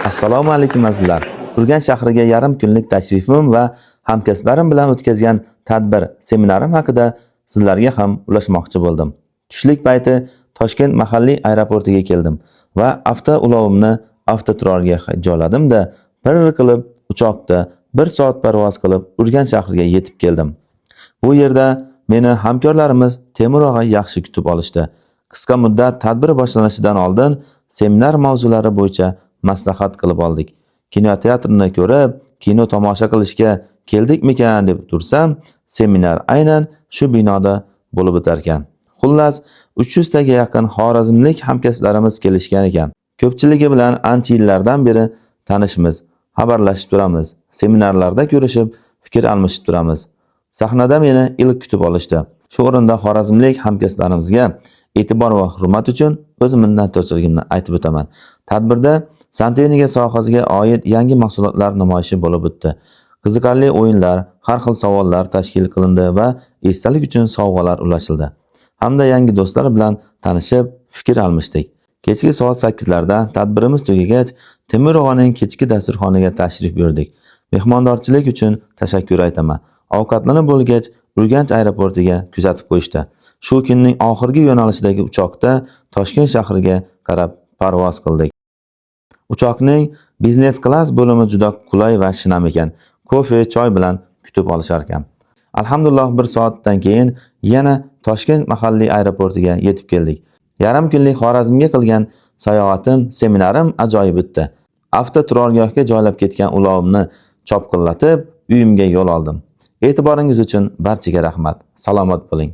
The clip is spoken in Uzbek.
Assalomu alaykum, azizlar. Urganch shahriga yarim kunlik tashrifim va hamkasblarim bilan o'tkazgan tadbir, seminarim haqida sizlarga ham ulashmoqchi bo'ldim. Tushlik payti Toshkent mahalliy aeroportiga keldim va avtoulovimni avtoturarga joyladim-da, bir qilib uchoqda bir soat parvoz qilib Urganch shahriga yetib keldim. Bu yerda meni hamkorlarimiz Temur og'a yaxshi kutib olishdi. Qisqa muddat tadbir boshlanishidan oldin seminar mavzulari bo'yicha maslahat qilib oldik. Kinoteatrni ko'rib, kino tomosha qilishga keldikmikan deb tursam, seminar aynan shu binoda bo'lib o'tar ekan. Xullas, 300 taga yaqin xorazmlik hamkasblarimiz kelishgan ekan. Ko'pchiligi bilan ancha yillardan beri tanishmiz, xabarlashib turamiz, seminarlarda ko'rishib, fikr almashib turamiz. Sahnada meni iliq kutib olishdi. Shu o'rinda xorazmlik hamkasblarimizga e'tibor va hurmat uchun o'z minnatdorchiligimni aytib o'taman. Tadbirda santexnika sohasiga oid yangi mahsulotlar namoyishi bo'lib o'tdi. Qiziqarli o'yinlar, har xil savollar tashkil qilindi va esdalik uchun sovg'alar ulashildi. Hamda yangi do'stlar bilan tanishib, fikr almashdik. Kechki soat 8 larda tadbirimiz tugagach, Temur og'aning kechki dasturxoniga tashrif buyurdik. Mehmondorchilik uchun tashakkur aytaman. Ovqatlanib bo'lgach, Urganch aeroportiga kuzatib qo'yishdi. Shu kunning oxirgi yo'nalishidagi uchoqda Toshkent shahriga qarab parvoz qildik. Uchoqning biznes klass bo'limi juda qulay va shinam ekan. Kofe, choy bilan kutib olishar ekan. Alhamdulillah, bir soatdan keyin yana Toshkent mahalliy aeroportiga yetib keldik. Yarim kunlik Xorazmga qilgan sayohatim, seminarim ajoyib o'tdi. Avtoturargohga joylab ketgan ulovimni chopqillatib, uyimga yo'l oldim. E'tiboringiz uchun barchaga rahmat. Salomat bo'ling.